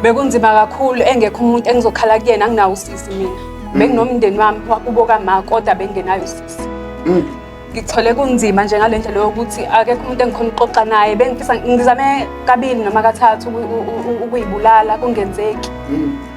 Bekunzima kakhulu, engekho umuntu engizokhala kuyena, anginawo usisi mina. Benginomndeni wami wakubo kama, kodwa bengingenayo usisi. Ngithole kunzima nje ngale ndlela yokuthi akekho umuntu engikhona ukuxoxa naye. Bengifisa, ngizame kabili noma kathathu ukuyibulala, kungenzeki.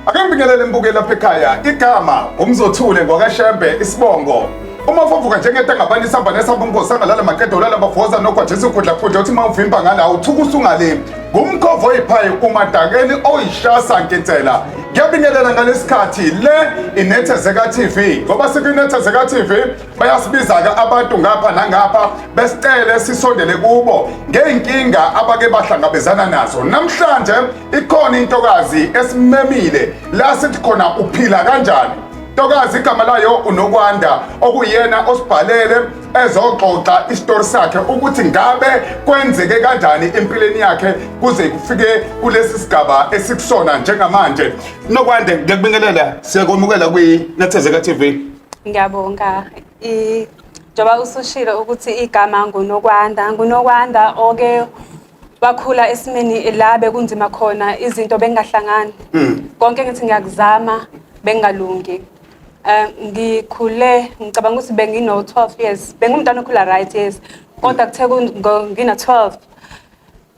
Ake ngibingelele mbukeli lapha ekhaya. Igama uMzothule ngwakaShembe, isibongo uma ufovuka njengento engabani isamba nesamba umkhosi angalala maqeda ulala bafoza nogwajisa ukhudla khudla uthi uma uvimba ngala uthuka usungale ngumkhovu oyiphayi umadakeni oyishasa nkinsela. Ngiyabingelela ngalesikhathi le Inethezeka TV, ngoba sikwinethezeka TV bayasibiza-ke abantu ngapha nangapha besicele sisondele kubo ngey'nkinga abake bahlangabezana nazo. Namhlanje ikhona intokazi esimemile la sithi khona uphila kanjani ntokazi. Igama layo uNokwanda, okuyena osibhalele ezoxoxa isitori sakhe ukuthi ngabe kwenzeke kanjani empilweni yakhe kuze kufike kulesi sigaba esikusona njengamanje. Nokwande, ngiyakubingelela, siyakwamukela kwi-Nethezeka TV. Ngiyabonga. Njengoba usushilo ukuthi igama nguNokwanda, nguNokwanda oke wakhula esimeni la bekunzima khona, izinto bengahlangani. Konke ngithi ngiyakuzama bengalungi. Ngikhule ngicabanga ukuthi bengino 12 years. Bengumntwana okhula right, yes. Kodwa kuthe ngina 12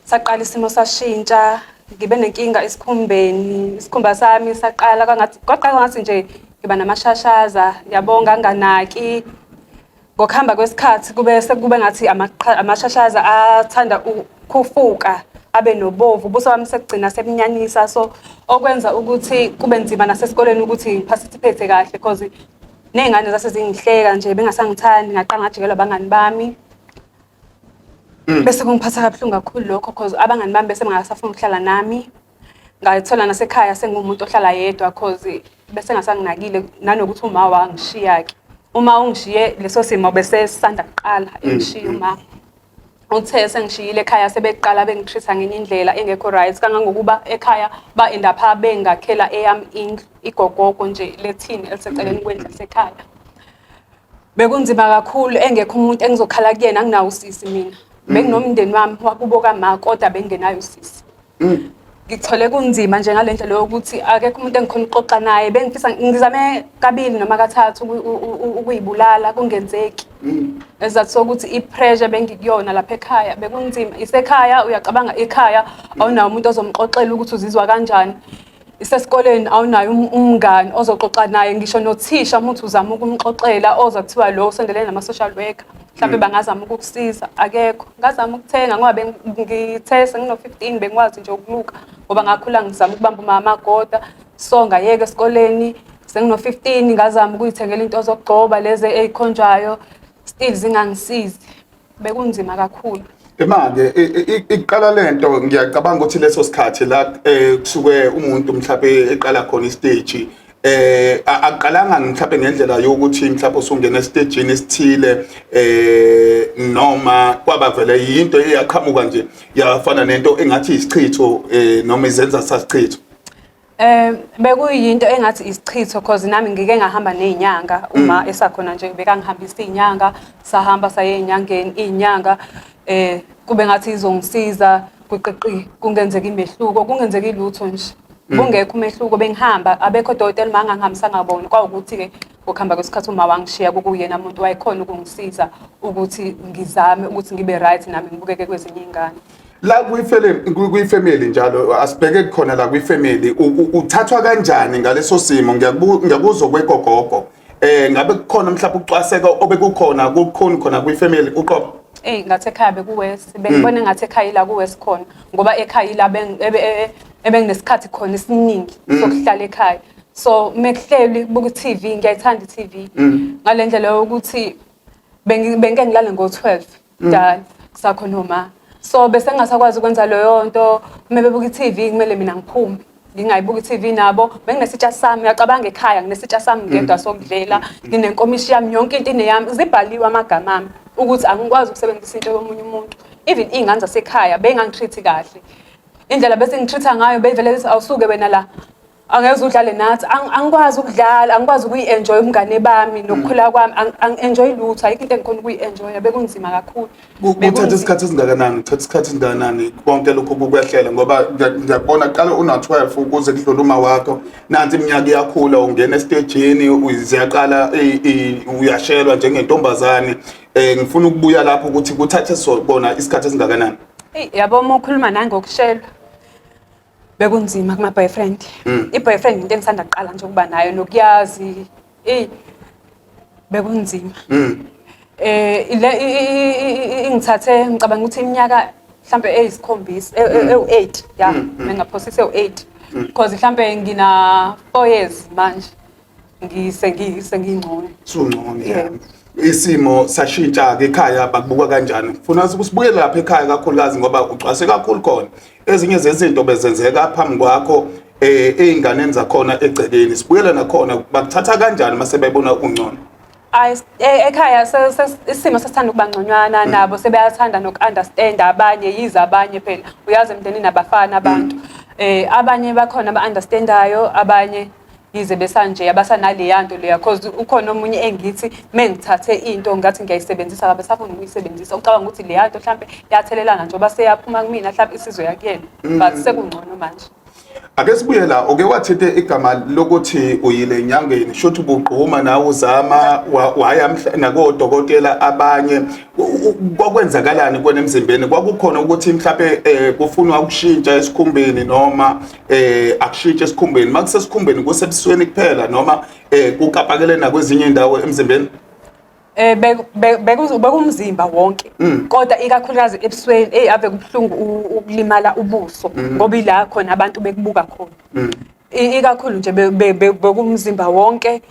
saqala isimo sashintsha, ngibe nenkinga esikhumbeni. Isikhumba sami saqala kwangathi, kwaqala kwangathi nje ngiba namashashaza, yabo, nganganaki. Ngokuhamba kwesikhathi kube sekube ngathi amashashaza athanda ukukhufuka abe nobovu, ubuso bami sekugcina sebunyanisa, so okwenza ukuthi kube nzima nasesikoleni ukuthi ngiparticipate kahle because ney'ngane zase zingihleka nje, bengasangithandi. Ngaqala ngajikelwa abangani bami. Bese kungiphatha kabuhlungu kakhulu lokho cause abangani bami bese bengasafuni ukuhlala nami. Ngayithola nasekhaya sengumuntu ohlala yedwa cause bese ngasanginakile, nanokuthi uma wangishiya-ke, uma ungishiye leso simo bese sisanda kuqala engishiya uma. Uthe sengishiyile ekhaya sebeqala bengitreat-a ngenye indlela engekho right, kangangokuba ekhaya ba-end up bengakhela eyami indlu, igogogo nje lethini eliseceleni kwendlu yasekhaya. Bekunzima kakhulu, engekho umuntu engizokhala kuyena, anginawo usisi mina. Benginomndeni wami wakubo kama, kodwa bengingenayo usisi. Ngithole kunzima nje ngale ndlela yokuthi akekho umuntu engikhona ukuxoxa naye. Bengifisa, ngizame kabili noma kathathu ukuyibulala, kungenzeki. Esizathu sokuthi i-pressure bengikuyona lapha ekhaya bekunzima. Isekhaya, uyacabanga, ekhaya awunawo umuntu ozomxoxela ukuthi uzizwa kanjani. Isesikoleni awunayo umngani ozoxoxa naye, ngisho nothisha uma uthi uzama ukumxoxela ozwa kuthiwa lo usondelene nama-social worker, mhlawumbe bangazama ukukusiza, akekho. Ngazama ukuthenga ngoba ngithe sengino-15 bengikwazi nje ukuluka ngoba ngakhula ngizama ukubamba umama amagoda, so ngayeka esikoleni sengino-15, ngazama ukuyithengela into zokugcoba lezi ey'khonjwayo, still zingangisizi. Bekunzima kakhulu. Imake iqala lento, ngiyacabanga ukuthi leso sikhathi la kusuke umuntu mhlawumbe eqala khona istage, aqalanga mhlawumbe ngendlela yokuthi mhlawumbe usungena estagini esithile, noma kwaba vele yinto eyaqhamuka nje yafana nento engathi isichitho, noma izenza sasichitho? Bekuyinto engathi isichitho cause nami ngike ngahamba nezinyanga uma esakhona nje, bekangihambisa izinyanga, sahamba saye ezinyangeni, izinyanga kube ngathi izongisiza, kuqiqi kungenzeka imehluko, kungenzeka ilutho nje. Kungekho umehluko, bengihamba abekho odokotela uma ngangihambisanga bona. Kwawukuthi ke ngokuhamba kwesikhathi uma wangishiya, kukuyena umuntu wayekhona ukungisiza ukuthi ngizame ukuthi ngibe right nami ngibukeke kwezinye iy'ngane. La kwi-family njalo, asibheke khona la kwi-family, uthathwa kanjani ngaleso simo? Ngiyakuzwa kwegogogo, ngabe kukhona mhlawumbe ukucwaseka obekukhona kukhona khona kwi-family uqobo? Eyi, ngathi ekhaya bekuwesi, bengibona engathi ekhaya ila kuwesi khona ngoba ekhaya ila ebenginesikhathi khona esiningi sokuhlala ekhaya. So mekuhleli kubuka i-TV, ngiyayithanda i-TV ngale ndlela yokuthi bengike ngilale ngo-12 dala kusakhona uma, so bese ngingasakwazi ukwenza leyo nto. Uma bebuka i-TV kumele mina ngiphume ngingayibuka i-TV nabo. Benginesitsha sami, uyacabanga, ekhaya nginesitsha sami ngedwa sokudlela, nginenkomishi yami, yonke into ineyami, zibhaliwe amagama ami ukuthi angikwazi ukusebenzisa into yomunye umuntu. Even iy'ngane zasekhaya bengangitreat kahle, indlela bese ngitreat ngayo bevele bethi awusuke wena la. Angeke udlale nathi. Angikwazi ukudlala, angikwazi ukuyi-enjoy umngane bami nokukhula kwami. Angi-enjoy lutho, ayikho into engikhona ukuyi-enjoya. Bekunzima kakhulu. Kuthatha isikhathi esingakanani? Kuthatha isikhathi esingakanani konke lokhu kukwehlela? Ngoba ngiyakubona kuqala una-12 ukuze kudlule uma wakho, nansi iminyaka iyakhula, ungena estejini, ziyaqala uyashelwa njengentombazane. Ngifuna ukubuya lapho ukuthi kuthathe kona isikhathi esingakanani. Eyi, yabo, uma ukhuluma nangokushelwa, bekunzima kuma-boyfriend. I-boyfriend into engisanda kuqala nje ukuba nayo nokuyazi. Eyi, bekunzima. Le ingithathe, ngicabanga ukuthi iminyaka mhlambe eyisikhombisa, ewu-8, ya, mengaphosisa ewu-8, because mhlambe ngina 4 years manje ngisengingcono. Sungcono, ya. Isimo sashintsha-ke ekhaya, bakubuka kanjani? Funa sibuyele lapha ekhaya kakhulukazi ngoba ucwase kakhulu khona. Ezinye zezinto bezenzeka phambi kwakho ey'nganeni zakhona egcekeni. Sibuyele nakhona, bakuthatha kanjani mase bebona ungcono? Ayi, ekhaya isimo sesithanda ukuba ngconywana, nabo sebeyathanda noku-understand abanye, yize abanye phela uyazi emndenini abafana abantu. Abanye bakhona aba-understandayo, abanye yize besanje abasanaleya nto leya, cause ukhona omunye engithi mengithathe into ngathi ngiyayisebenzisa, kabe safuna ukuyisebenzisa, ucabanga ukuthi leya nto mhlampe yathelelana njengoba seyaphuma kumina, mhlampe isizoya kuyena, but sekungcono manje. Ake sibuye la, uke wathinte igama lokuthi uyile enyangeni, shuthi ubugquma nawe uzama, waya nakodokotela abanye. Kwakwenzakalani kwena emzimbeni? Kwakukhona ukuthi mhlawumbe kufunwa ukushintsha esikhumbeni noma akushintshe esikhumbeni? Makusesikhumbeni kusebusweni kuphela noma kukapakele nakwezinye indawo emzimbeni? Bekumzimba wonke, kodwa ikakhulukazi ebusweni. Eyi, ave kubuhlungu ukulimala ubuso, ngoba ila khona abantu bekubuka khona. Ikakhulu nje bekumzimba wonke,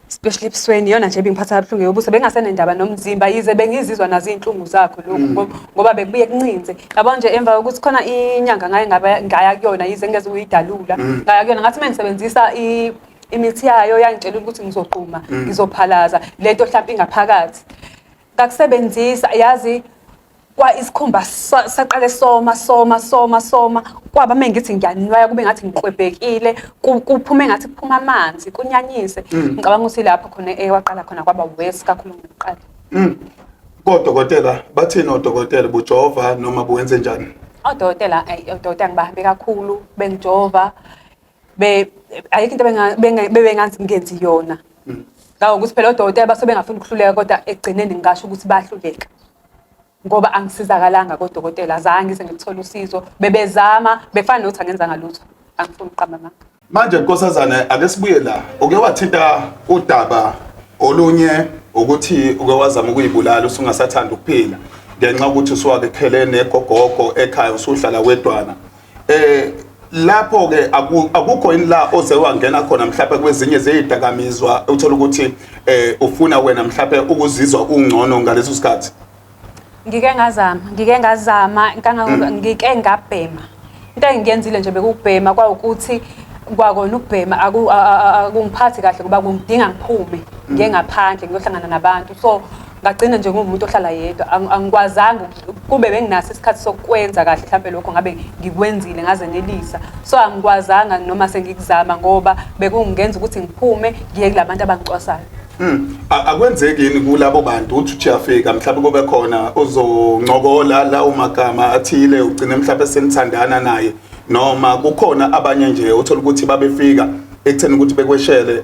especially ebusweni, iyona nje ebingiphatha kabuhlungu yobuso. Bengasenendaba nomzimba, yize bengizizwa nazo iy'nhlungu zakho lokhu, ngoba bekubuye kuncinze, yabo nje. Emva kokuthi khona inyanga ngaye ngaya kuyona, yize ngeze ukuyidalula, ngaya kuyona ngathi uma ngisebenzisa imithi yayo, yangitshela ukuthi ngizoquma, ngizophalaza lento mhlawumbe ingaphakathi. Ngakusebenzisa, yazi, kwa isikhumba saqale soma soma soma soma, kwaba mengithi ngiyanwaya kube ngathi ngiqwebhekile, kuphume ngathi kuphuma amanzi, kunyanyise. Ngicabanga ukuthi lapho khona ewaqala khona kwaba worse kakhulu kunokuqala. Kodokotela bathini odokotela? Bujova noma buwenze njani? Odokotela, ayi, odokotela ngibahambe kakhulu, bengijova, be ayikho into bebengazi yona. Ngawo ukuthi phela odokotela base bengafuni ukuhluleka, kodwa ekugcineni ngingasho ukuthi bahluleka ngoba angisizakalanga kodokotela, azange ngize ngilithole usizo. Bebezama befana nokuthi angenzanga lutho, angifuni ukuqamba amanga. Manje nkosazane, ake sibuye la. Uke wathinta udaba olunye ukuthi uke wazama ukuyibulala, usungasathanda ukuphila ngenxa yokuthi usuwake khele negogogo ekhaya, usuhlala wedwana. Lapho ke akukho yini la oze wangena khona mhlawumbe kwezinye zezidakamizwa, uthola ukuthi ufuna wena mhlawumbe ukuzizwa ungcono ngaleso sikhathi? Ngike ngazama, ngike ngazama, ngike ngabhema. Into engiyenzile nje bekukubhema, kwawukuthi kwakona ukubhema akungiphathi kahle ngoba kungidinga ngiphume ngiye ngaphandle ngiyohlangana nabantu, so ngagcina nje ngumuntu ohlala yedwa. Angikwazanga kube benginaso isikhathi sokwenza kahle mhlampe lokho ngabe ngikwenzile ngazenelisa. So angikwazanga noma sengikuzama ngoba bekungenza ukuthi ngiphume ngiye kulabantu abangicwasayo. Akwenzeki yini kulabo bantu uthi uyafika mhlawumbe kube khona ozoncokola lawo magama athile, ugcine mhlawumbe senithandana naye, noma kukhona abanye nje uthola ukuthi babefika ekutheni ukuthi bekweshele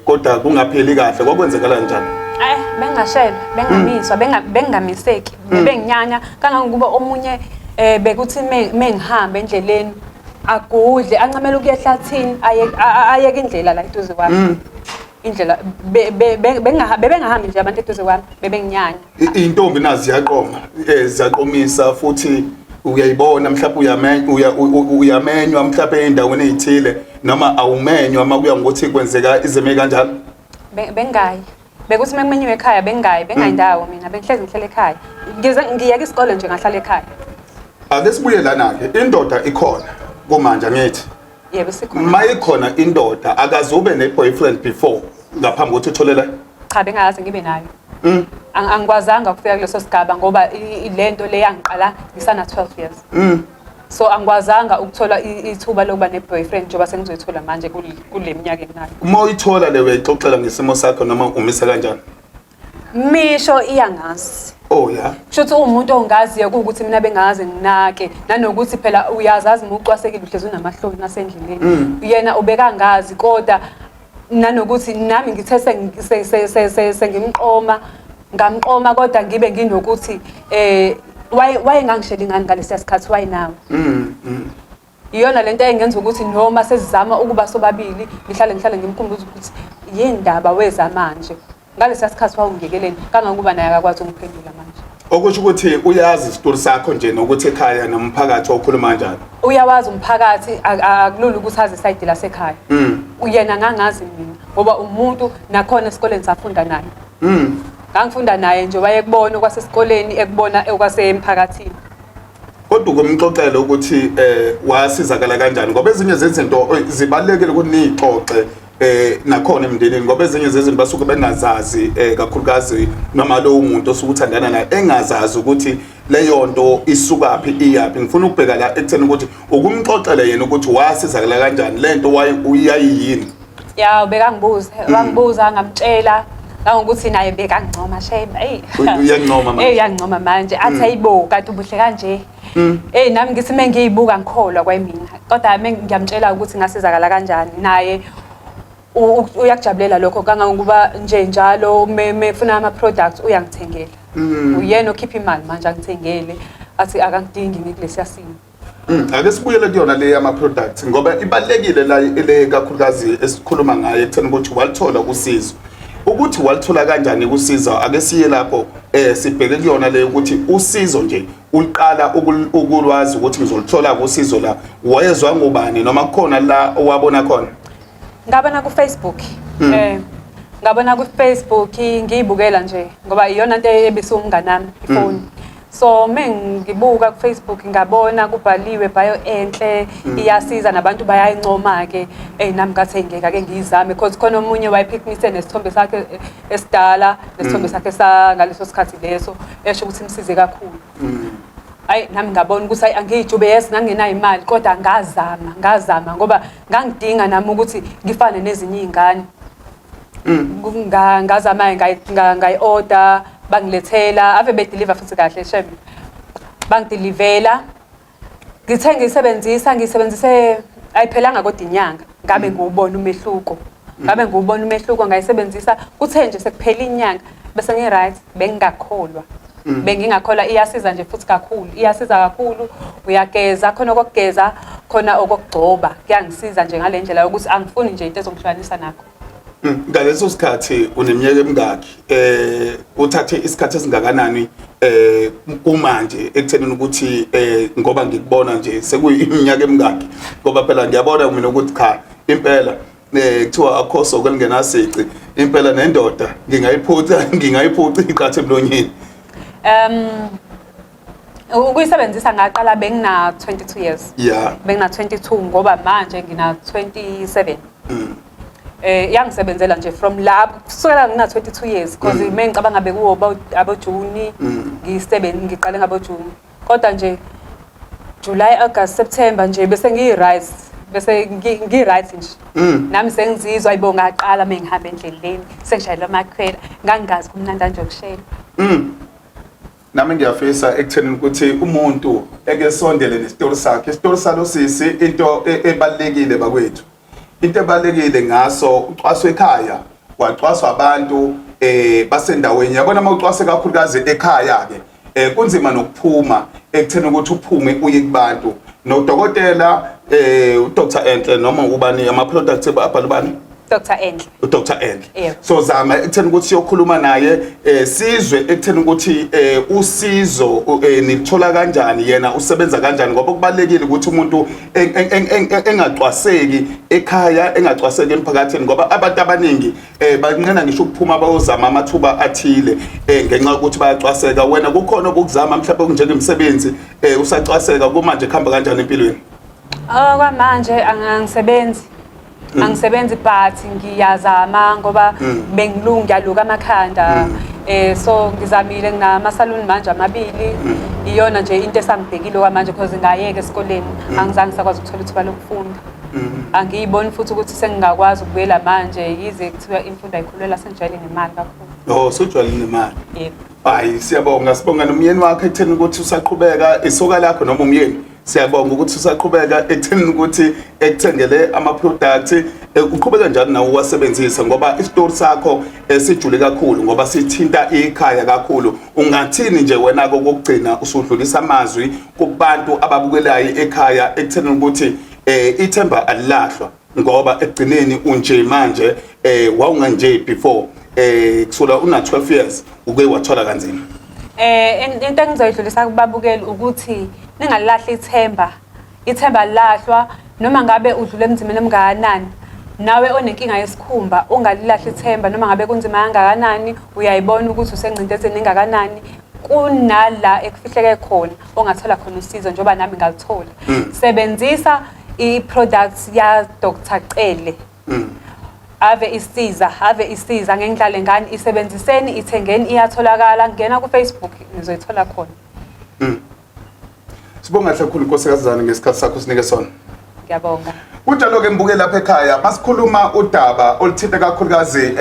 kodwa kungapheli kahle? Kwakwenzekala kanjani? Bengashelwa, bengamiswa, bengamiseki, benginyanya kangangokuba omunye bekuthi mengihamba endleleni agudle, ancamela ukuya ehlathini, ayeke indlela la eduze kwami. Indlela bebengahambi nje abantu eduze kwami, bebenginyanya. Intombi nazi ziyaqoma, ziyaqomisa futhi uyayibona mhlawumbe uyamenywa mhlawumbe ey'ndaweni ey'thile noma awumenywa, uma kuya ngokuthi kwenzeka izimo ey'kanjalo? Bengayi. Bekuthi uma kumenyiwe ekhaya bengayi, bengayi ndawo mina, bengihlezi ngihlele ekhaya. Ngize ngiyeke isikole nje ngahlala ekhaya. Ake sibuye lana-ke, indoda ikhona kumanje, angithi? Yebo, sikhona. Ma ikhona indoda, akaze ube ne-boyfriend before ngaphambi kokuthi uthole la? Cha, bengakaze ngibe nayo. Angikwazanga ukufika kuleso sigaba ngoba lento le yangiqala ngisana 12 years. So angikwazanga ukuthola ithuba lokuba ne-boyfriend njengoba sengizoyithola manje kule minyaka enginayo. Uma uyithola le, uyayixoxela ngesimo sakho noma umisa kanjani? Misho iyangazi. Oh ya. Kusho ukuthi uwumuntu ongaziyo, kuwukuthi mina bengaze nginake, nanokuthi phela uyazazi uma ucwasekile uhlezi unamahloni nasendleleni. Yena ubekangazi, kodwa nanokuthi nami ngithe sengimqoma, ngamqoma, kodwa ngibe nginokuthi wayengangishela ingane ngalesiya sikhathi, wayenawo. Iyona lento engenza ukuthi noma sesizama ukuba sobabili, ngihlale ngimkhumbuza ukuthi yindaba weza manje. Ngalesiya sikhathi wawungiyekeleni, kangangokuba naye akakwazi ukungiphendula manje. Okusho ukuthi uyazi isitori sakho nje, nokuthi ekhaya nomphakathi okhuluma kanjani. Uyawazi umphakathi, akulula ukuthi azi isayidi lasekhaya. Yena ngangazi mina ngoba umuntu nakhona esikoleni safunda naye. Ngangifunda naye nje, wayekubona okwasesikoleni, ekubona okwasemphakathini. Kodwa ukumxoxela ukuthi wasizakala kanjani, ngoba ezinye zezinto zibalulekile ukuthi niyixoxe nakhona emndenini, ngoba ezinye zezinto basuke bengazazi, kakhulukazi noma lowo muntu osuke uthandana naye engazazi ukuthi leyo nto isukaphi iyaphi. Ngifuna ukubheka la ekutheni ukuthi ukumxoxela yena ukuthi wasizakala kanjani, lento uyayiyini. Ya, bekangibuza, wangibuza, ngamtshela ngangokuthi naye bekangincoma shame. Ey. Uyancoma manje. Ey, uyancoma manje, athi ayibo, kanti ubuhle kanje. Ey, nami ngithi mengiyibuka ngikholwa kwayimina. Kodwa ngiyamtshela ukuthi ngasizakala kanjani, naye uyakujabulela lokho, kangangokuba nje njalo mefuna ama products uyangithengela. Uyena okhipha imali manje angithengele, athi akangidingi ngikulesiya simo. Ake sibuyele kuyona le yama products, ngoba ibalekile la le, kakhulukazi esikhuluma ngayo ekutheni ukuthi walithola usizo. Ukuthi walithola kanjani usizo, ake siye lapho, sibheke kuyona le ukuthi usizo nje uliqala ukulwazi ukuthi ngizolithola usizo la, wayezwa ngubani noma kukhona la owabona khona? Ngabona ku Facebook. Ngabona ku Facebook ngiyibukela nje ngoba iyona into ebisiwumngani nami ifoni. So mengibuka ku Facebook ngabona kubhaliwe Bio Enhle iyasiza, nabantu bayayincoma ke. Nami ngathi ngeke ake ngiyizame, because khona omunye wayephikmise nesithombe sakhe esidala nesithombe sakhe sa ngaleso sikhathi leso, esho ukuthi imsize kakhulu. Hayi, nami ngabona ukuthi hayi, angiyijube. Yes, ngangenayo imali, kodwa ngazama, ngazama ngoba ngangidinga nami ukuthi ngifane nezinye izingane. Ngazama ngayi-order, bangilethela, ave bedeliver futhi kahle shem, bangidelivela. Ngithe ngiyisebenzisa, ngiyisebenzise, ayiphelanga kodwa inyanga, ngabe ngiwubona umehluko, ngabe ngiwubona umehluko. Ngayisebenzisa, kuthe nje sekuphela inyanga bese ngi-right. Bengingakholwa, bengingakholwa. Iyasiza nje futhi kakhulu, iyasiza kakhulu. Uyageza, khona okokugeza, khona okokugcoba. Kuyangisiza nje ngale ndlela yokuthi angifuni nje into ezongihlukanisa nakho. Ngaleso sikhathi uneminyaka emingaki? Uthathe isikhathi esingakanani kumanje ekuthenini ukuthi ngoba ngikubona nje sekuyiminyaka emingaki, ngoba phela ngiyabona mina ukuthi cha, impela kuthiwa akho soko elingenasici, impela nendoda ngingayiphuca, ngingayiphuca iqatha emlonyeni. Ukuyisebenzisa ngaqala bengina 22 years. Bengina 22, ngoba manje ngina 27. Yangisebenzela nje from lapho kusukela ngina 22 years, because mengicabanga bekuwo abo June, ngisebenza, ngiqale ngabo June, kodwa nje July, August, September nje bese ngiyi right, bese ngi right nje. Nami sengizizwa ayibo, ngaqala mengihamba endleleni sengishayela amakhwela, ngangingazi kumnandi kanje ukushayela. Nami ngiyafisa ekutheni ukuthi umuntu eke sondele nesitori sakhe, isitori salo sisi. Into ebalekile bakwethu, into ebalekile ngaso, ucwaswe ekhaya, wacwaswa abantu basendaweni, yabona. Uma ucwase kakhulukazi ekhaya ke, kunzima nokuphuma ekutheni ukuthi uphume uye kubantu. Nodokotela uDr Enhle noma ubani, ama products abhala ubani? Dr Enhle. uDr Enhle. Yebo. So zama ekutheni ukuthi siyokhuluma naye, sizwe ekutheni ukuthi usizo nilithola kanjani, yena usebenza kanjani, ngoba kubalekile ukuthi umuntu engacwaseki ekhaya, engacwaseki emphakathini, ngoba abantu abaningi banqena ngisho ukuphuma bayozama amathuba athile ngenxa yokuthi bayacwaseka. Wena kukhona okuzama mhlawumbe okunjengemsebenzi, usacwaseka kumanje, kuhamba kanjani empilweni? Okwamanje angisebenzi, angisebenzi, but ngiyazama ngoba bengilungu, ngiyaluka amakhanda. So ngizamile, nginama-salon manje amabili. Iyona nje into esangibhekile kwamanje, because ngayeka esikoleni, angizange sakwazi ukuthola ithuba lokufunda. Angiyiboni futhi ukuthi sengingakwazi ukubuyela manje, yize kuthiwa imfundo ayikhulelwa, sengijwayele nemali kakhulu. Oh, sujwayele nemali. Yebo. Hayi, siyabonga, sibonga nomyeni wakho ekutheni ukuthi usaqhubeka, isoka lakho noma umyeni. Siyabonga ukuthi usaqhubeka ekutheni ukuthi ekuthengele ama-product, uqhubeka njalo nawe uwasebenzise, ngoba isitori sakho sijule kakhulu, ngoba sithinta ikhaya kakhulu. Ungathini nje wena kokugcina usudlulisa amazwi kubantu ababukelayo ekhaya ekutheni ukuthi ithemba alilahlwa, ngoba ekugcineni unje manje, wawunganje before, kusula una 12 years uke wathola kanzima? Into engizoyidlulisa kubabukeli ukuthi ningalilahli ithemba. Ithemba lilahlwa noma ngabe udlule emzimeni omngakanani. Nawe onenkinga yesikhumba, ungalilahli ithemba noma ngabe kunzima kangakanani, uyayibona ukuthi usengcindezeni engakanani, kunala ekufihleke khona ongathola khona usizo, njengoba nami ngalithola. Sebenzisa i-products ya Dr Cele. Ave isiza, ave isiza, ngeke ngidlale ngani. Isebenziseni, ithengeni, iyatholakala. Ngena ku-Facebook, nizoyithola khona. Sibonga kakhulu, nkosikazana, ngesikhathi sakho sinike sona. Ngiyabonga. Kunjalo-ke, mbuke lapha ekhaya, masikhuluma udaba oluthinta kakhulukazi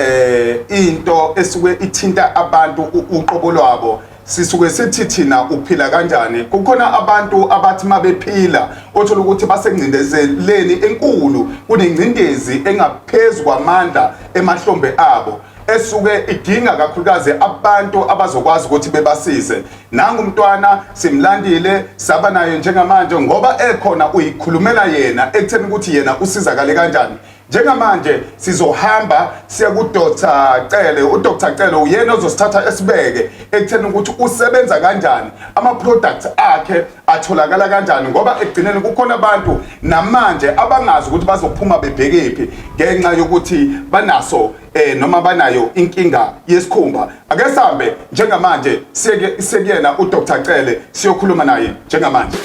into esuke ithinta abantu uqobo lwabo, sisuke sithi thina uphila kanjani. Kukhona abantu abathi mabephila othola ukuthi basengcindezeleni enkulu, kunengcindezi engaphezu kwamandla emahlombe abo, esuke idinga kakhulukazi abantu abazokwazi ukuthi bebasize. Nangu umntwana simlandile, saba naye njengamanje, ngoba ekhona uyikhulumela yena ekutheni ukuthi yena usizakale kanjani. Njengamanje sizohamba siya ku-Dr Cele. U-Dr Cele uyena ozosithatha esibeke ekutheni ukuthi usebenza kanjani, ama-products akhe atholakala kanjani, ngoba ekugcineni kukhona abantu namanje abangazi ukuthi bazophuma bebhekephi ngenxa yokuthi banaso noma banayo inkinga yesikhumba. Ake sihambe njengamanje siyeke sekuyena uDr Cele, siyokhuluma naye njengamanje.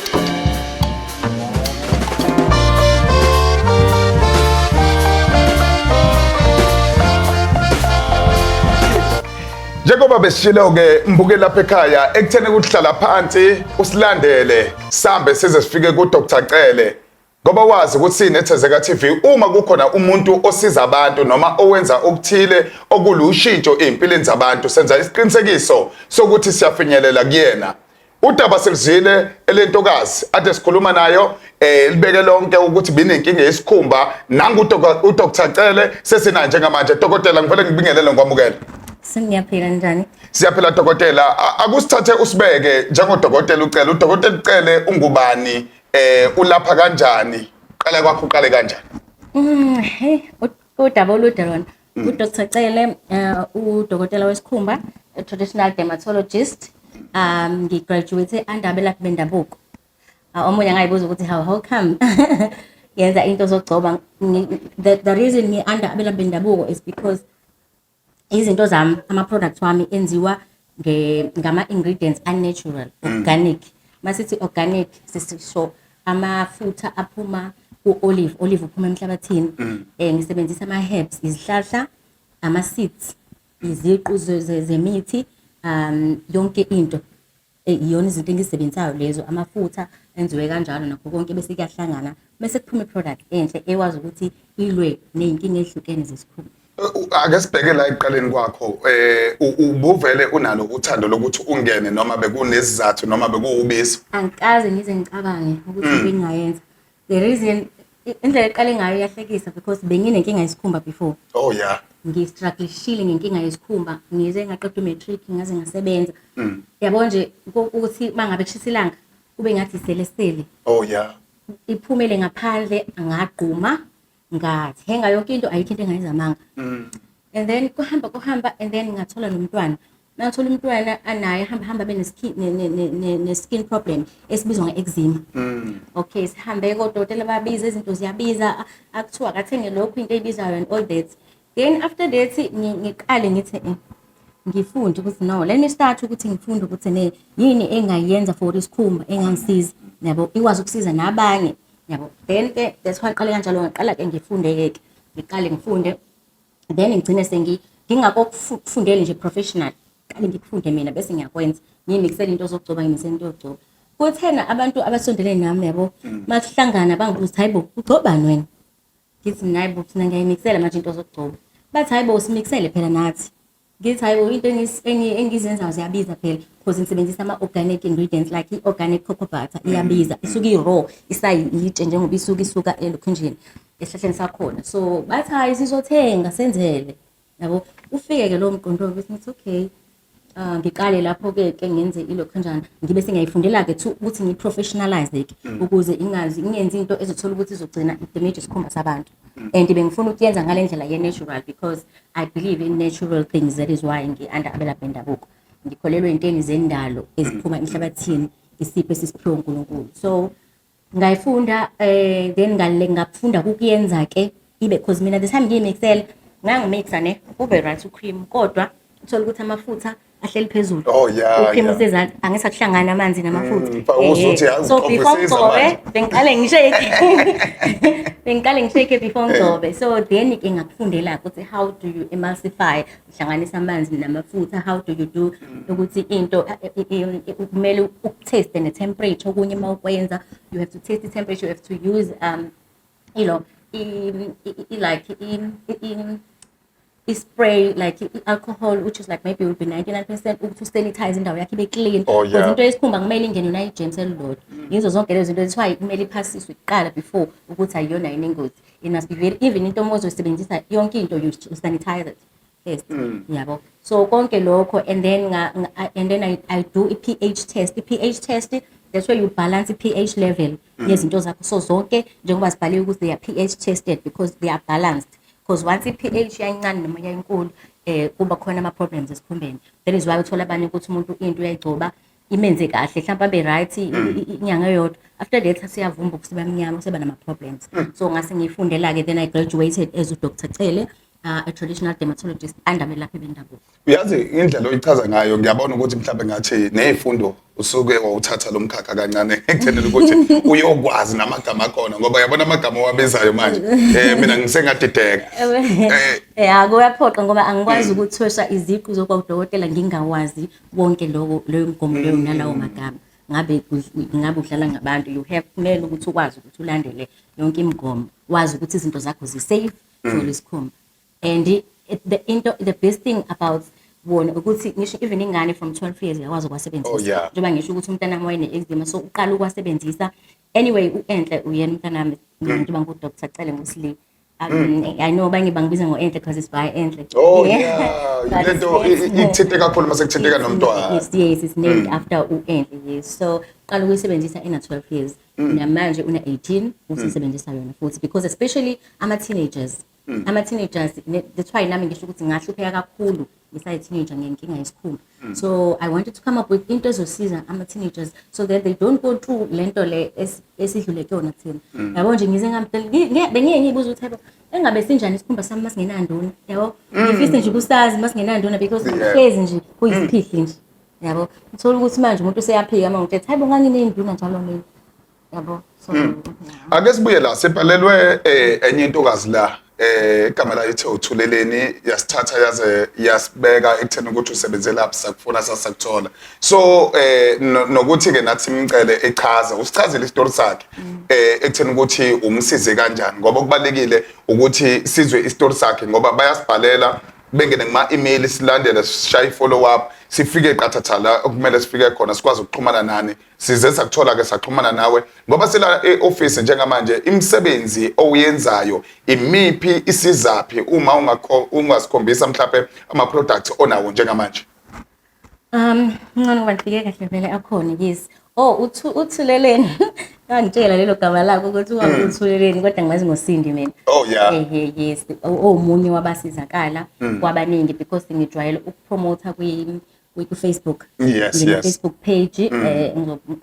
Njengoba besishilo-ke, mbuke lapha ekhaya, ekutheni ukuhlala phansi usilandele, sambe size sifike ku-Dr Cele, ngoba wazi ukuthi sineThezeka TV, uma kukhona umuntu osiza abantu noma owenza okuthile okulushintsho ey'mpilweni zabantu, senza isiqinisekiso sokuthi siyafinyelela kuyena. Udaba selizwile elentokazi ade sikhuluma nayo, libeke lonke ukuthi binenkinga yesikhumba. Nangu uDr Cele sesinaye njengamanje. Dokotela, ngivele ngibingelele, ngikwamukele. Sengiyaphila, njani? Siyaphila, dokotela. Akusithathe usibeke njengodokotela uCele. Udokotela uCele ungubani, ulapha kanjani, qala kwakho uqale kanjani? Hey, udaba olude lona. UDr Cele, udokotela wesikhumba, a traditional dermatologist. Ngigraduate under abelaphi bendabuko. Omunye angayibuza ukuthi how come yenza into zokugcoba. The reason ngi under abelaphi bendabuko is because izinto zami, ama-products wami enziwa ngama-ingredients unnatural, organic. Masithi organic, sisho amafutha aphuma ku-olive, olive uphuma emhlabathini. Ngisebenzisa ama-herbs, izihlahla, ama-seeds, iziqu zemithi, yonke into. Iyona izinto engizisebenzisayo lezo, amafutha enziwe kanjalo nakho konke, bese kuyahlangana, bese kuphuma i-product enhle ekwazi ukuthi ilwe ney'nkinga ey'hlukene zesikhumba. Ake sibheke la ekuqaleni kwakho, ubuvele unalo uthando lokuthi ungene, noma bekunesizathu, noma bekuwubizo? Angikaze ngize ngicabange ukuthi bengingayenza. The reason, indlela eqale ngayo iyahlekisa, because benginenkinga yesikhumba before. Ngistrugglishile ngenkinga yesikhumba, ngize ngaqeda u-matric, ngaze ngasebenza. Yabo nje ukuthi uma ngabe kushisa ilanga kube ngathi iselesele. Iphumele ngaphandle, ngagquma, ngathenga yonke into, ayikho into engayizamanga. And then kuhamba kuhamba, and then ngathola nomntwana. Ngathola umntwana anaye hamba hamba bene-skin ne-skin problem esibizwa nge-eczema. Okay, sihambe kodokotela, babiza izinto, ziyabiza, akuthiwa akathenge lokhu, into eyibizayo and all that. Then after that ngiqale ngithi ngifunde ukuthi no, let me start ukuthi ngifunde ukuthi ne yini engayenza for isikhumba engangisiza, yabo, ikwazi ukusiza nabanye, yabo. Then ke that's why qale kanjalo, ngaqala ke ngifunde ke, ngiqale ngifunde, then ngigcine sengi ngingakokufundeli nje professional. Qale ngikufunde mina bese ngiyakwenza. Ngiyimixele into zokugcoba, ngimisele into yokugcoba. Kuthena abantu abasondelene nami, yabo, masihlangana bangibuza, "Hayibo, ugcobani wena?" Ngithi mina, "Hayibo, thina ngiyayimixela manje into zokugcoba." Bathi, "Hayibo, simixele phela nathi." Ngithi, "Hayibo, into engizenzayo ziyabiza phela because ngisebenzisa ama-organic ingredients, like i-organic cocoa butter iyabiza, isuke i-raw, isayitshe njengoba isuke isuka elokhunjini esihlahleni sakhona." So bathi, "Hayi, sizothenga senzele." Yabo, ufike-ke lowo mqondo ukuthi ngithi, okay, ngiqale lapho-ke ke ngenze ilokhunjana, ngibe sengiyayifundela-ke to ukuthi ngiyi-professionalize-ke ukuze ingazi ngingenzi into ezothola ukuthi izogcina i-damage isikhumba sabantu. And bengifuna ukuyenza ngale ndlela ye-natural because I believe in natural things. That is why ngi-under abelaphi bendabuko. Ngikholelwa ey'ntweni zendalo eziphuma emhlabathini, isipho esisiphiwe uNkulunkulu. So ngayifunda, then ngale ngafunda ukuyenza ke ibe, cause mina the time ngiyimixela, ngangimixa ne ube right ucream, kodwa uthola ukuthi amafutha ahleli phezulu. Ucream usezansi, angisakuhlangana amanzi namafutha. Uzwe ukuthi So before uxovisisa ngigcobe manje. bengiqale ngishake before ngigcobe. So then ke ngakufundela ukuthi how do you emulsify, uhlanganisa amanzi namafutha, how do you do ukuthi into kumele ukuteste ne-temperature. Okunye uma ukwenza, you have to test the temperature, you have to use like i-spray, like i-alcohol, which is like maybe will be 99%, ukuthi usanitize indawo yakho ibe clean. Because into yesikhumba kumele ingene nayo i-germs elilodwa, yizo zonke lezo zinto. That's why kumele iphasiswe kuqala before ukuthi ayiyona yini ingozi. It must be very, even into uma uzoyisebenzisa, yonke into you sanitize it first, yabo. So konke lokho, and then I do i-pH test. I-pH test, that's where you balance i-pH level yezinto zakho. So zonke njengoba zibhaliwe ukuthi they are pH tested because they are balanced, because once i-pH yayincane noma yayinkulu, kuba khona ama-problems esikhumbeni. That is why uthola abanye ukuthi umuntu into uyayigcoba imenze kahle, mhlawumbe abe right inyanga eyodwa, after that siyavumba kusiba mnyama, seba nama-problems. So ngase ngiyifundela-ke, then I graduated as uDr Cele, a traditional dermatologist under abelaphi bendabuko. Uyazi, indlela oyichaza ngayo, ngiyabona ukuthi mhlawumbe ngathi ney'fundo usuke wawuthatha lo mkhakha kancane ekuthenini ukuthi uyokwazi namagama akhona, ngoba yabona amagama owabizayo manje, mina ngisengadideka. Ya, kuyaphoqa ngoba angikwazi ukuthweswa iziqu zokwawudokotela ngingawazi wonke lokho, leyo mgomo leyo nalawo magama. Ngabe udlala ngabantu. You have, kumele ukuthi ukwazi ukuthi ulandele yonke imigomo, wazi ukuthi izinto zakho zi-safe for isikhumba. And the best thing about wona ukuthi ngisho even ingane from 12 years uyakwazi ukuwasebenzisa. Njengoba ngisho ukuthi umntanami wayene-eczema, so uqala ukuwasebenzisa. Anyway, u-Enhle uyena umntanami, njengoba ngu-Dr Cele nguSli. I know abanye bangibiza ngo-Enhle because it's by Enhle. Oh yeah, But lento ikuthinte kakhulu mase kuthinteka nomntwana. Yes, it's named after u-Enhle, yes. So qala ukuyisebenzisa ena 12 years. Namanje una 18, usisebenzisa yona futhi, because especially ama-teenagers. Ama-teenagers, that's why nami ngisho ukuthi ngahlupheka kakhulu ngisayi-teenager ngenkinga yesikhumba. So I wanted to come up with into ezosiza ama-teenagers so that they don't go through lento le esidlule kuyona thina. Yabo nje, ngize bengiye ngiyibuza ukuthi, hayibo, engabe sinjani isikhumba sami masingenanduna, yabo? Ngifise nje ukusazi masingenanduna because hlezi nje kuyisiphihli nje. Yabo, uthola ukuthi manje umuntu useyaphika uma ngithethe, hayibo, nganginey'nduna njalo mina. Yabo, so yeah. Ake sibuye la, sibhalelwe enye intokazi la, igama layo ithe uThuleleni, yasithatha yaze yasibeka ekutheni ukuthi usebenzelaphi, sakufuna sasakuthola. So nokuthi ke nathi simcele echaza, usichazele isitori sakhe ekutheni ukuthi umsize kanjani, ngoba kubalekile ukuthi sizwe isitori sakhe, ngoba bayasibhalela bengene kuma email, silandele, sishaye follow up, sifike qathatha la okumele sifike khona, sikwazi ukuxhumana nani. Size sakuthola ke, saxhumana nawe ngoba sila e-office njengamanje. Imisebenzi oyenzayo imiphi, isizaphi, uma ungasikhombisa mhlawumbe ama products onawo njengamanje? Ngcono ngoba nifike kahle vele, akhona, yes. Oh, uThuleleni. Ngangitshela lelo gama lakho ukuthi ungakuThuleleni, kodwa ngimazi ngoSindi mina. Ehe, yes. Omunye wabasizakala kwabaningi because ngijwayele ukupromota kwi Facebook. Ngine Facebook page,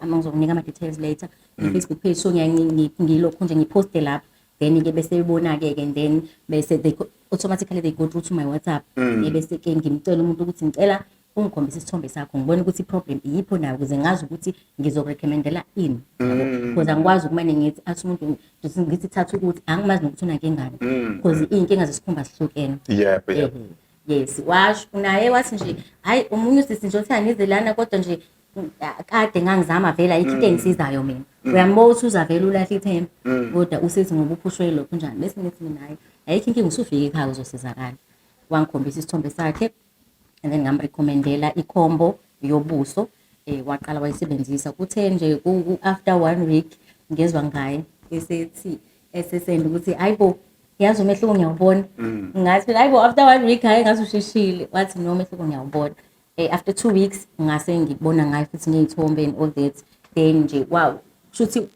ngizokunika ama details later. I Facebook page, so ngilokhu nje ngiposte lapho. Then ke bese bebona ke, and then bese automatically they go through to my WhatsApp. Bese ke ngimcela umuntu ukuthi ngicela ungikhombise isithombe sakho, ngibone ukuthi i-problem iyipho nayo, ukuze ngazi ukuthi ngizokurecommendela ini, yabo, because angikwazi ukumane ngithi athi umuntu ngithi thatha ukuthi angimazi nokuthi unankingani, because iy'nkinga zesikhumba zihlukene. Yebo. Ehhe. Yes, washo naye wathi nje hayi, omunye usisi nje othi angize lana, kodwa nje kade ngangizama vele, ayikho into engisizayo mina. Uyambona ukuthi uzavele ulahle ithemba, kodwa usithi ngoba uphushwe lokhu njani. Bese ngithi mina, hayi, ayikho inkinga, usufike ekhaya uzosizakala. Wangikhombisa isithombe sakhe and then ngamrecommendela i-combo yobuso. Waqala wayisebenzisa. Kuthe nje after one week ngezwa ngaye esethi, esesenda ukuthi, "Hayibo, yazi umehluko ngiyawubona." Ngathi mina, "Hayibo, after one week, hayi, ngathi usheshile." Wathi, "No, umehluko ngiyawubona." After 2 weeks ngase ngibona ngayo futhi ngey'thombe and all that. Then nje wow, kushuthi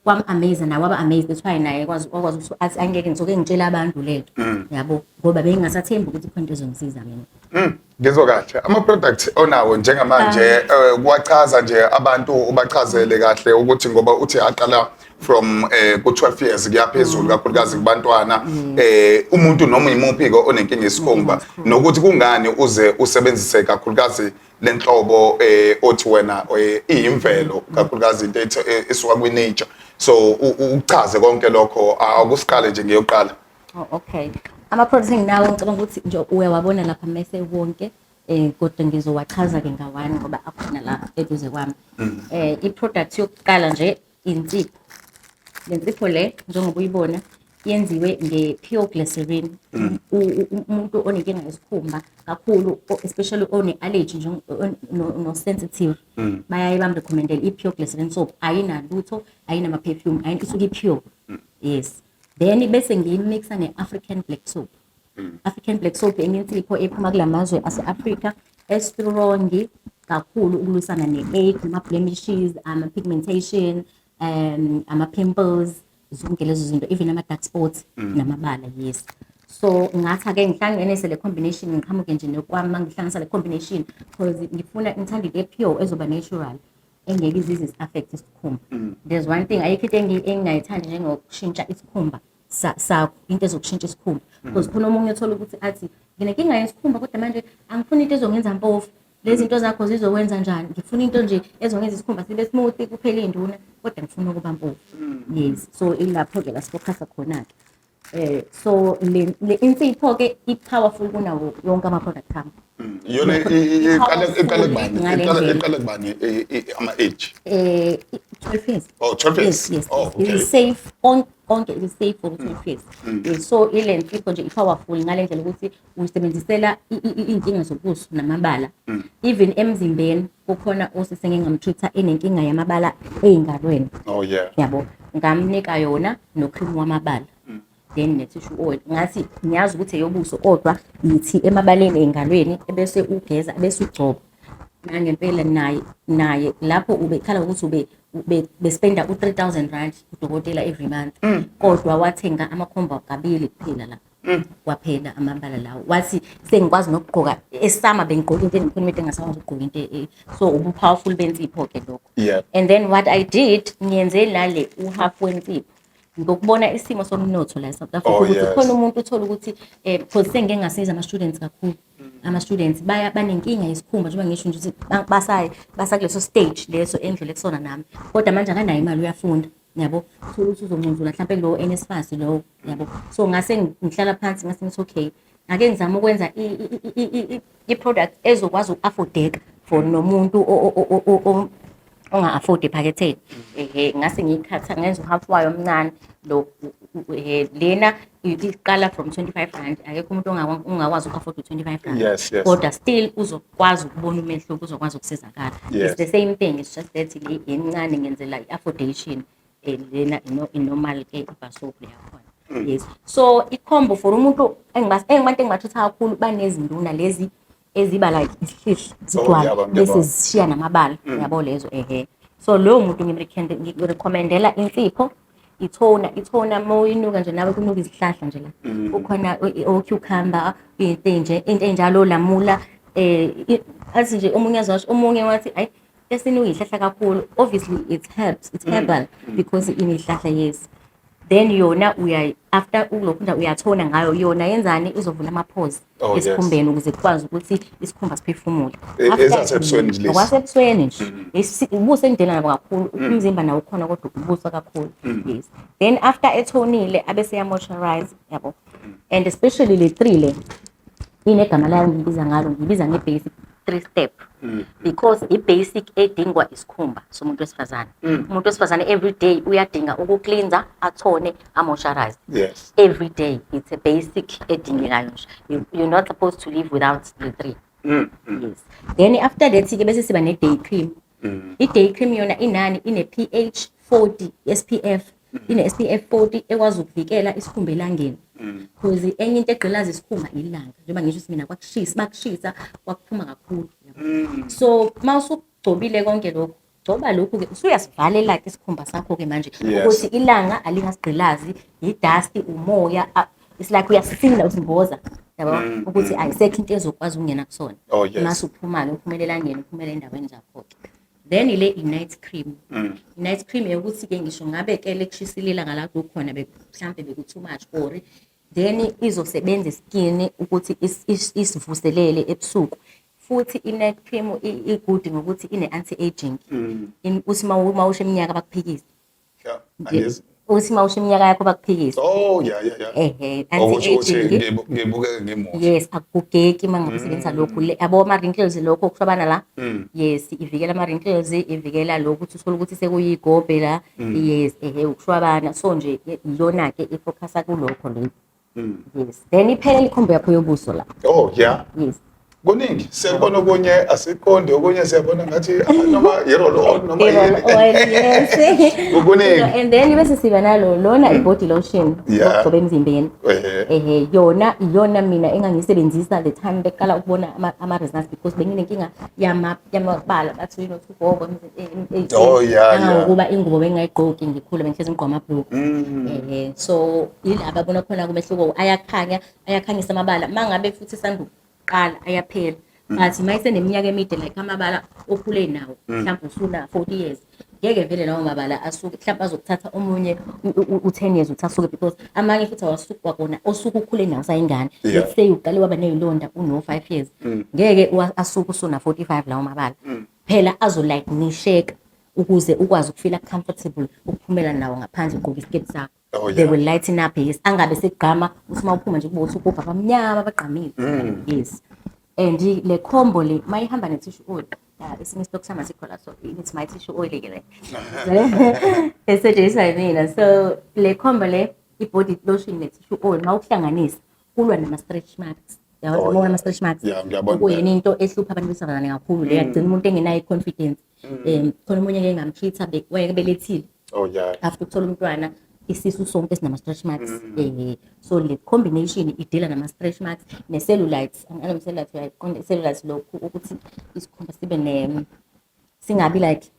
kwam-amaze naye, waba amazed. That's why naye wakwazi ukuthi athi, "Angeke, ngizoke ngitshele abantu lento," yabo, ngoba bengingasathembi ukuthi khona into ezongisiza mina. Ngizwa kahle. Ama-product onawo njengamanje, kuwachaza nje abantu, ubachazele kahle ukuthi ngoba uthi aqala from ku 12 years kuya phezulu, kakhulukazi kubantwana, umuntu noma imuphi ke onenkinga yesikhumba, nokuthi kungani uze usebenzise kakhulukazi lenhlobo othi wena iyimvelo, kakhulukazi into esuka kwi-nature. So uchaze konke lokho. Akusiqale nje ngeyokuqala. Oh, okay. Ama-products enginawo, ngicabanga ukuthi nje uyawabona lapha mese wonke, kodwa ngizowachaza ke ngawani ngoba akhona la eduze kwami. I-product yokuqala nje insipho. Le nsipho le, njengoba uyibona, yenziwe nge-pure glycerin. Umuntu onenkinga yesikhumba kakhulu, especially one-allergy nje, no-sensitive, bayaye bamrecommendele i-pure glycerin soap. Ayinalutho, ayinama-perfume, isuke i-pure. Yes. Then bese ngiyimixa ne-African black soap. African black soap enye insipho ephuma kula mazwe ase-Afrika, e-strong kakhulu ukulwisana ne-acne, ama-blemishes, ama-pigmentation, ama-pimples, zonke lezo zinto, even ama-dark spots namabala, yes. So ngathi ake ngihlanganise le combination, ngiqhamuke nje nokwami uma ngihlanganisa le combination, because ngifuna, ngithanda into e-pure ezoba natural, engeke izize affect isikhumba. There's one thing, ayikho into engingayithandi njengokushintsha isikhumba sakho, into ezokushintsha isikhumba, because khona omunye uthola ukuthi athi, "Nginenkinga yesikhumba, kodwa manje angifuni into ezongenza mpofu. Lezi zinto zakho zizokwenza njani? Ngifuna into nje ezongenza isikhumba sibe smooth kuphela induna, kodwa ngifuna ukuba mpofu." Yes, so ilapho-ke la sifocusa khona-ke. So le insipho-ke i-powerful kunawo yonke ama-product ami. Iyona iqale kubani? Ngale Iqale ndlela. iqale kubani ama-age? 12 years. Oh, 12 years. Yes. Oh, Yes. okay. It is safe on konke, it is safe for 12 years. Yes, so ile nsipho nje i-powerful ngale ndlela ukuthi uyisebenzisela iy'nkinga zobuso namabala. Even emzimbeni kukhona osisi engingamtreat-a enenkinga yamabala ey'ngalweni. Yabo, ngamnika yona no-cream wamabala. Then ne-tissue oil. Ngathi ngiyazi ukuthi eyobuso, kodwa yithi emabaleni ey'ngalweni, ebese ugeza bese ugcoba. Nangempela naye lapho ubekhala ukuthi ube bespenda u-R3000 kudokotela every month. Kodwa wathenga ama-combo kabili kuphela la. Kwaphela amabala lawo. Wathi, "Sengikwazi nokugqoka esama bengigqoka into engikhona into engasakwazi ukugqoka into so ubu-powerful bensipho ke lokho." And then what I did, ngiyenze nale u-half wensipho. Ngokubona isimo somnotho la eSouth Africa, ukuthi khona umuntu uthola ukuthi because sengike ngasiza ama-students kakhulu. Ama-students baya banenkinga yesikhumba, njengoba ngisho nje ukuthi basaye basakuleso stage leso endlule kusona nami. Kodwa manje akanayo imali, uyafunda. Yabo, uthola ukuthi uzoncunsula mhlampe kulowo NSFAS lowo, yabo. So ngase ngihlala phansi, ngase ngithi, okay, ake ngizame ukwenza i-product ezokwazi uku-affordeka for nomuntu onga-afford ephaketheni. Ehe, ngase ngiyikhatha, ngenza u-half wayo omncane lo. Lena iqala from R25. Akekho umuntu ongakwazi uku-afford u-R25. Kodwa still uzokwazi ukubona umehluko, uzokwazi ukusizakala. It's the same thing, it's just that le encane ngenzela i-affordation, lena i-normal ke i-bar soap le yakhona. Yes. So i-combo for umuntu engibantu engibatreat-a kakhulu banezinduna lezi eziba like isihlihli, zigcwale, Ngiyabona, bese ngiyabona. zishiya namabala, yabo lezo, ehe. So loyo muntu ngimrecommendela insipho, i-toner. I-toner uma uyinuka nje nawe kunuka izihlahla nje la. Kukhona o-cucumber, into enje, into enjalo, lamula, athi nje omunye azosho, omunye wathi, "Ayi, esinuka izihlahla kakhulu." Obviously it helps, it's herbal because inezihlahla, yes. Then yona uya after ulokhu nje uyathona ngayo, yona yenzani, izovula ama-pores esikhumbeni ukuze kukwazi ukuthi isikhumba siphefumule. Ezasebusweni nje lezi. Okwasebusweni nje. Ubuso engidela nabo kakhulu, umzimba nawo ukhona, kodwa ubuso kakhulu. Yes. Then after ethonile abese ya moisturize, yabo. And especially le 3 le. Inegama layo ngiyibiza ngalo, ngiyibiza nge-basic three step because i-basic edingwa isikhumba somuntu wesifazane. Umuntu wesifazane every day uyadinga uku-cleansa, a-tone, a-moisturize. Every day, it's a basic edingekayo nje. You're not supposed to live without the three. Yes, then after that-ke bese siba ne-day cream. I-day cream yona inani? Ine-pH 40 SPF, ine-SPF 40 ekwazi ukuvikela isikhumba elangeni, because enye into egqilaza isikhumba ilanga. Njengoba ngisho ukuthi mina kwakushisa, bakushisa kwakuphuma kakhulu, yabo. So uma usugcobile konke lokhu, gcoba lokhu-ke, usuyasivalela-ke isikhumba sakho-ke manje ukuthi ilanga alingasigqilazi, i-dust, umoya, it's like uyasisinda, usimboza, yabo, ukuthi ayisekho into ezokwazi ukungena kusona. Mase uphuma-ke, uphumele elangeni, uphumele endaweni zakho-ke. Then ile i-night cream. I-night cream eyokuthi-ke ngisho ngabe-ke lekushisile ilanga lapho ukhona, mhlampe beku-too much or then izosebenza i-skin ukuthi isivuselele ebusuku. Futhi i-night cream i-good ngokuthi ine-anti-aging. Uthi uma usho iminyaka bakuphikise. Yeah. Angizwa. Uthi uma usho iminyaka yakho bakuphikise. Oh yeah. Ehe. Okusho ukuthi Anti-aging. Ngibukeke ngimuhle. Yes, akugugeki uma ngabe usebenzisa lokhu. Yabo ama-wrinkles, lokho okuhlobana la. Yes, ivikela ama-wrinkles, ivikela lokhu ukuthi uthole ukuthi sekuyigobhe la. Yes, ehe, ukushwabana. So nje iyona-ke i-focusa kulokho le. Yes, then iphelele i-combo yakho yobuso la. Oh yeah. Yes. Kuningi siyabona, okunye asiqonde, okunye siyabona ngathi ah, noma i-roll on noma I-roll yini. on, yes. Kuningi. And then bese siba nalo lona i-body lotion yokugcoba emzimbeni. Ehe, yona iyona mina engangiyisebenzisa the time beqala ukubona ama-results, because benginenkinga yamabala, bathi ugogo. Ngokuba ingubo bengingayigqoki ngikhula, bengihlezi ngigqoka amabhulukwe. Ehe, so yila babona khona kumehluko, ayakhanya, ayakhanyisa amabala. Uma ngabe futhi sandukuqala ayaphela, but uma iseneminyaka emide, like amabala okhule nawo, mhlawumbe usuna 40 years, ngeke vele lawo mabala asuke. Mhlawumbe azokuthatha omunye u-10 years ukuthi asuke, because amanye futhi awasuki kwakona osuke ukhule nawo usayingane. Let's say uqale waba ney'londa uno-5 years, ngeke asuke usuna 45 lawo mabala. Phela azo-lightenisheka ukuze ukwazi uku-feela comfortable ukuphumela nawo ngaphandle, ugqoke isiketi sakho. They will lighten up, yes, angabe sekugqama uthi uma uphuma nje kube uthi ugubha abamnyama abagqamile. Yes, and le combo le mayihamba ne-tissue oil, esinye isitoku sami asikho la, so it's my tissue oil ke le esetshenziswa yimina. So le combo le, i-body lotion ne-tissue oil, uma ukuhlanganisa kulwa nama-stretch marks. Yabona ama-stretch marks? Yeah, ngiyabona. Okuyini into ehlupha abantu besifazane kakhulu le, yagcina umuntu engenayo i-confidence. Khona omunye ngeke ngam-treat-a, wayebelethile, after ukuthola umntwana isisu sonke sinama-stretch marks. So le combination i-deala nama-stretch marks ne-cellulites. Anganoma cellulite uyayiqonda? I-cellulite lokhu ukuthi isikhumba sibe ne singabi like,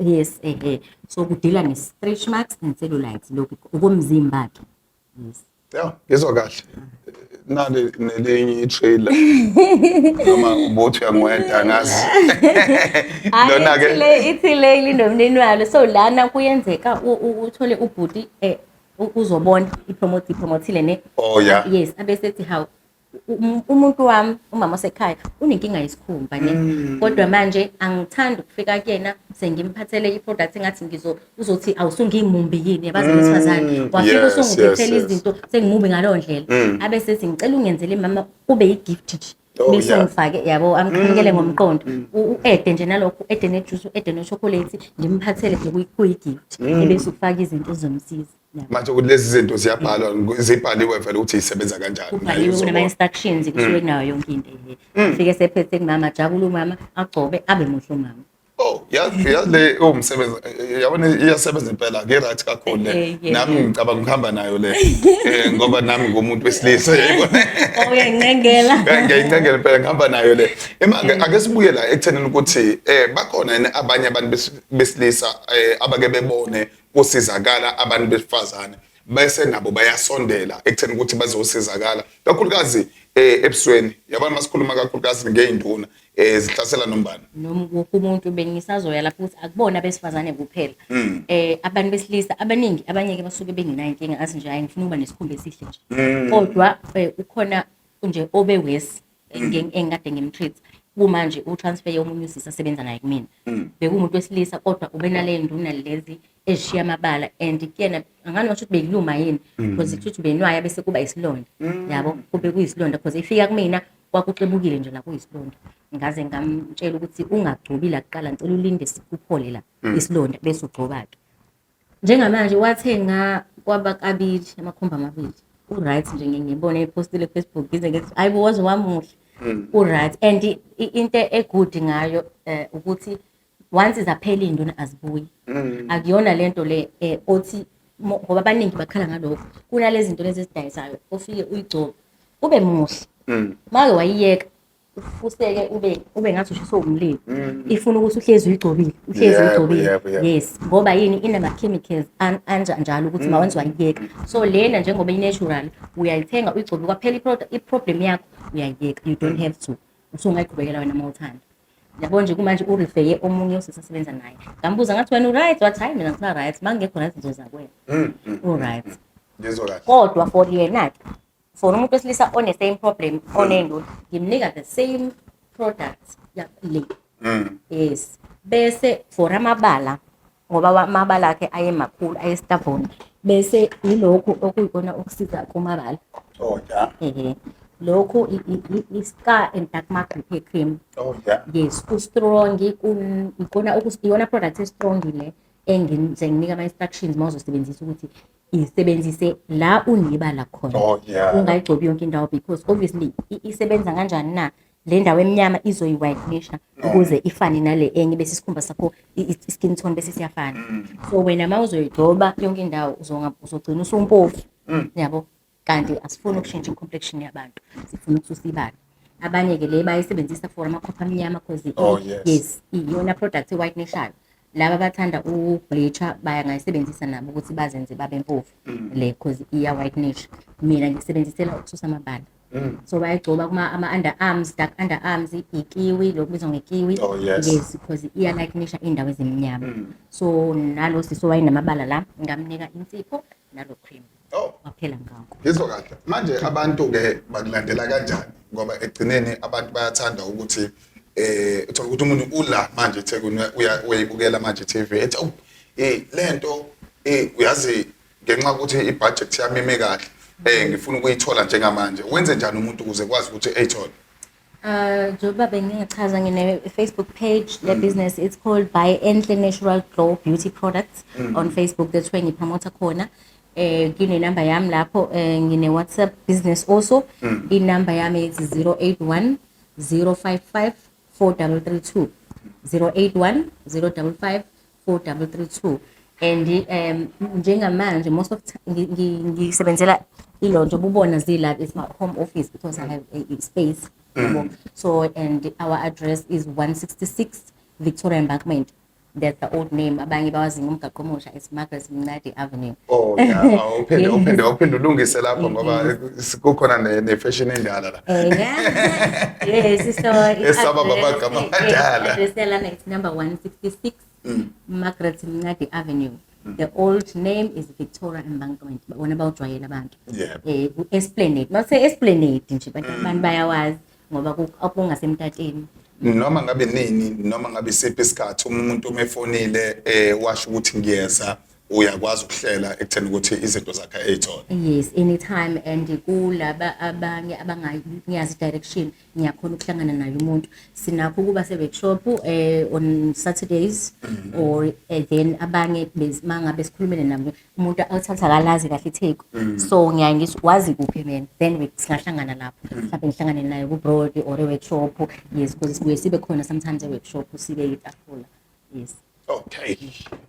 yes, ehe. So ku-deala ne-stretch marks and cellulite, lokhu okomzimba-ke, yes. Yeah, ngizwa kahle. Nali nelinye i-trailer. Noma ubuthi uyangweda, ngazi. Lona ke Ithi le linomnini walo. So lana kuyenzeka uthole ubhuti uzobona i-promote, i-promote ne. Yes, abesethi, hawu, umuntu wami, umama osekhaya unenkinga yesikhumba ne, kodwa manje angithandi ukufika kuyena sengimphathele i-product engathi ngizo uzothi awusungimumbi yini, yabazi besifazane, wafika usungiphethele izinto sengimubi ngaleyo ndlela. Abesethi, ngicela ungenzele mama kube i-gift nje, bese ngifake, yabo, amqhamukele ngomqondo. U-add nje nalokho, u-add ne-juice, u-add no-chocolate, ngimphathele nje kuyi-gift, ebese ufaka izinto ezizomsiza, yabo. Manje ukuthi lezi zinto ziyabhalwa, zibhaliwe vele ukuthi isebenza kanjani? Naye Kubhaliwe. uzobona. Kunama-instructions kusuke kunayo yonke into. Ehe, fike sephethe kumama, jabula umama, agcobe, abe muhle umama. Oh, yazi yazi le umsebenzi, yabona, iyasebenza impela, ngi-right kakhulu le. Nami ngicabanga ukuhamba nayo le. Ngoba nami ngumuntu wesilisa, yayibona. Oh, uyayincengela. Ngiyayincengela impela, ngihamba nayo le. Ema ake sibuye la ekuthenini ukuthi bakhona yini abanye abantu besilisa abake bebone kusizakala abantu besifazane bese nabo bayasondela ekutheni ukuthi bazosizakala, kakhulukazi ebusweni? Yabona, masikhuluma kakhulukazi ngey'nduna zihlasela nombani? Noma wonke umuntu. Bengisazoya lapho ukuthi akubona abesifazane kuphela. Abantu besilisa abaningi, abanye-ke basuke bengenayo inkinga, athi nje, hayi, ngifuna ukuba nesikhumba esihle nje. Kodwa ukhona nje obe worse engikade ngim-treat. Kumanje u-transfer yomunye usisi asebenza naye kumina. Bekuwumuntu wesilisa kodwa ubenale nduna lezi ezishiya amabala, and kuyena angani ngisho ukuthi bekuluma yini, because kusho ukuthi benwaya bese kuba isilonda, yabo, kube kuyisilonda, because ifika kumina kwakuxebukile nje la kuyisilonda. Ngaze ngamtshela ukuthi ungagcobi la kuqala, ngicela ulinde kuphole la isilonda bese ugcoba-ke. Njengamanje wathenga kwaba kabili, amakhumbi amabili, u-right nje. Ngibone epostile ku-Facebook, ngize ngithi, "Hayi bo, waze wamuhle." U-right, and into e-good ngayo ukuthi once zaphela iy'nduna azibuyi. Akuyona lento le othi ngoba abaningi bakhala ngalokho, kunalezi zinto lezi ezidayisayo ofike uyigcobe ube muhle, make wayiyeka ufuseke ube ngathi ushiswe umlilo. Ifuna ukuthi uhlezi uyigcobile, uhlezi uyigcobile. yebo, yebo. Yes, ngoba yini, inama-chemicals anjalo ukuthi ma wenza wayiyeka. So lena njengoba i-natural, uyayithenga uyigcobe, kwaphela i-problem yakho, uyayiyeka. You don't have to, usungayiqhubekela wena uma uthanda, yabo nje. Kumanje u-refeye omunye osisasebenza naye, ngambuza ngathi, "Wena u-right?" Wathi, "Hayi, mina ngisa-right, uma ngingekho right ngizoza kuwena." U-right. Ngizwa kahle. Kodwa for yena-ke, for umuntu wesilisa one-same problem, oney'nduna, ngimnika the same product le. Yes, bese for amabala, ngoba amabala akhe ayemakhulu, aye-stubborn, bese ilokhu okuyikona okusiza kumabala. Ehe, lokhu i-scar and dark mark repair cream. Yes, u-strong, ikona iyona product e-strong le engize nginika ama-instructions uma uzosebenzisa ukuthi isebenzise la unebala khona. Ungayigcobi yonke indawo, because obviously isebenza kanjani na? Le ndawo emnyama izoyi-whitenisha ukuze ifane nale enye, bese isikhumba sakho i-skin tone bese siyafana. So wena uma uzoyigcoba yonke indawo uzogcina usumpofu, yabo, kanti asifuni ukushintsha i-complexion yabantu, sifuna ukususa ibala. Abanye-ke le bayisebenzisa for amakhwapha amnyama cause yes, iyona product e-whitenishayo. Laba abathanda ukubleacha bayangayisebenzisa nabo ukuthi bazenze babe mpofu le, cause iya-whitenisha. Mina ngisebenzisela ukususa amabala. So bayayigcoba kuma ama-underarms, dark underarms, ikiwi, lokhu kubizwa ngekiwi. Yes, because iya-lightenisha iy'ndawo ezimnyama. So nalo sisi owayenamabala la ngamnika insipho nalo cream. Waphela ngakho. Ngizwa kahle. Manje abantu-ke bakulandela kanjani? Ngoba ekugcineni abantu bayathanda ukuthi uthola ukuthi umuntu ula manje eThekwini uyayibukela manje TV, ethi, "Oh, lento uyazi, ngenxa yokuthi i-budget yami ime kahle, ngifuna ukuyithola njengamanje." Wenze njani umuntu ukuze kwazi ukuthi eyithole? Njengoba bengingachaza, ngine Facebook page le business, it's called By Enhle Natural Glow Beauty Products on Facebook. That's where ngi-promota khona. Ngine number yami lapho, ngine WhatsApp business also. I-number yami is 081 055 4332, 081 055 4332. And njengamanje most of ngisebenzela ilo nje ububona zila, it's my home office because I have a space, yabo. So and our address is 166 Victoria Embankment. That's the old name, abanye bawazi ngomgaqo omusha, it's Margaret Mncadi Avenue. Oh yeah, awuphinde uphinde ulungise lapho ngoba kukhona ne-fashion endala la. Yeah. Yes, so Esaba babagama amadala. Address yalana it's number 166 Margaret Mncadi Avenue. The old name is Victoria Embankment. Bona bawujwayela abantu. Ku-Esplanade. Mase Esplanade nje abantu bayawazi ngoba kungasemtateni. Noma ngabe nini, noma ngabe isiphi isikhathi, uma umuntu uma efonile washo ukuthi ngiyeza, uyakwazi ukuhlela ekutheni ukuthi izinto zakhe ey'thole? Yes, anytime, and kulaba abanye abangayazi direction, ngiyakhona ukuhlangana naye umuntu. Sinakho ukuba se-workshop on Saturdays or then abanye mangabe sikhulumele nabo umuntu awuthatha akalazi kahle iTheku. So ngiyaye ngithi, "Wazi kuphi mina?" Then singahlangana lapho. Mhlawumbe ngihlangane naye ku-broad or e-workshop. Yes, because sibuye sibe khona sometimes e-workshop, sibe itafula. Yes. Okay.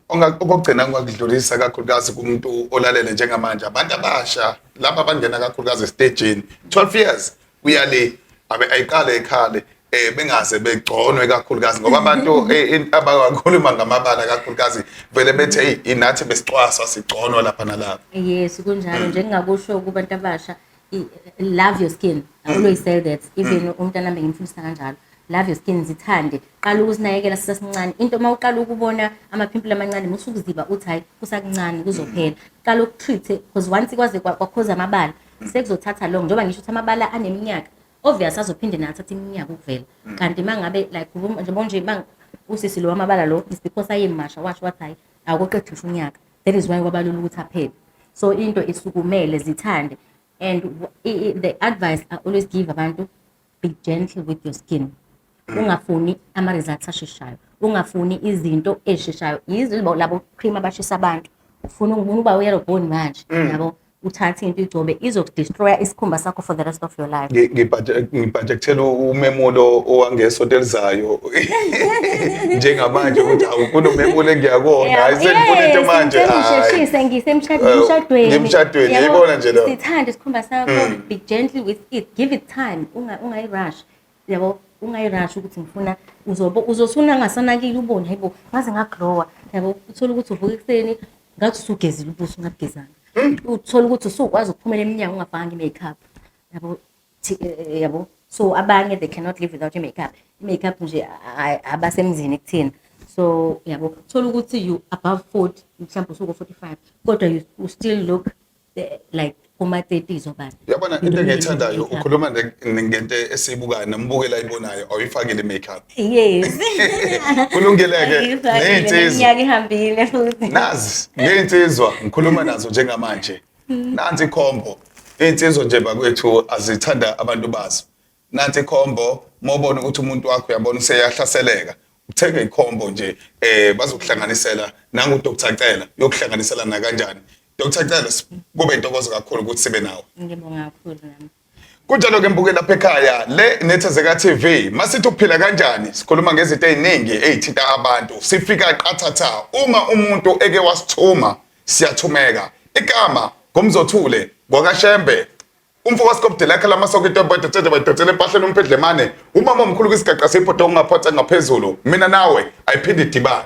Okokugcina ngakudlulisa kakhulukazi kumuntu olalele njengamanje, abantu abasha laba abangena kakhulukazi estejini 12 years kuya le, abe ayiqale ekhale bengaze begconwe kakhulukazi, ngoba abantu abakhuluma ngamabala kakhulukazi vele bethi, "Hey, inathi besicwaswa, sigconwa lapha nalapha." Yes, kunjalo nje. Ngingakusho kubantu abasha, love your skin. I always say that, even umntana wami ngimfundisa kanjalo. Love your skin, zithande. Qala ukuzinakekela sisasincane. Into uma uqala ukubona ama-pimple amancane, musukuziba uthi, "Hayi, kusakuncane, kuzophela." Qala uku-treat, because once kwaze kwakhoza amabala, sekuzothatha long, njengoba ngisho ukuthi amabala aneminyaka. Obvious azophinde naye athathe iminyaka ukuvela. Kanti mangabe like njengoba nje usisi lo wamabala lo, it's because ayemasha washo wathi hayi akuqedisha unyaka. That is why kwabalula ukuthi aphele. So into isukumele, zithande. And the advice I always give abantu, be gentle with your skin. Ungafuni ama-results asheshayo, ungafuni izinto ezisheshayo. Yizo labo cream abashisa abantu, ufuna ukuba u-yellow bone manje, yabo, uthathe into igcobe, izokudestroya isikhumba sakho for the rest of your life. Ngibhajekthela umemulo owangesonto elizayo njengamanje ukuthi awu, kunomemulo engiyakona, hayi, sengifuna into manje, hayi. Ngisheshise, ngisemshadweni. Ngimshadweni, yayibona nje lo. Sithande isikhumba sakho, be gentle with it, give it time, ungayi-rush, yabo, ungayi-rush ukuthi ngifuna uzobo uzosuna ngasanakile, ubone, hayibo, ngaze ngaglowa, yabo. Uthole ukuthi uvuka ekuseni ngathi usugezile ubuso, ungabugezanga. Uthole ukuthi usukwazi ukuphumela eminyango ungafakanga i-makeup, yabo. Yabo, so abanye they cannot live without i-makeup. I-makeup nje abasemzini kuthina. So yabo, thola ukuthi you above 40, mhlawumbe usuku 45, kodwa you still look like kuma-30s obani. Yabona into engiyithandayo, ukhuluma ngento esiyibukayo nombukela ayibonayo, awuyifakile i-makeup. Yes. Kulungile-ke. Angiyifakile, Ney'nsizwa. neminyaka ihambile futhi. Nazi ngey'nsizwa ngikhuluma nazo njengamanje, nansi ikhombo. Iy'nsizwa nje bakwethu azithanda abantu bazo. Nansi ikhombo, uma ubona ukuthi umuntu wakho uyabona useyahlaseleka, uthenge ikhombo nje, bazokuhlanganisela nangu Dr Cela, yokuhlanganisela nakanjani. Dr Cela, kube intokozo kakhulu ukuthi sibe nawe. Ngibonga kakhulu nami. Kunjalo-ke mbukeli lapha ekhaya, le Nethezeka TV. Masithi uphila kanjani, sikhuluma ngezinto ey'ningi ey'thinta abantu. Sifika qathatha uma umuntu eke wasithuma, siyathumeka. Igama ngomzothule ngwakaShembe, umfo wasikobde lakhe lamasoko, intombi edotshele bayidotshele empahleni, umphedlemane, umama omkhulu kwisigaqa seyibhodo, ungaphotha ngaphezulu. Mina nawe ayiphinde idibane.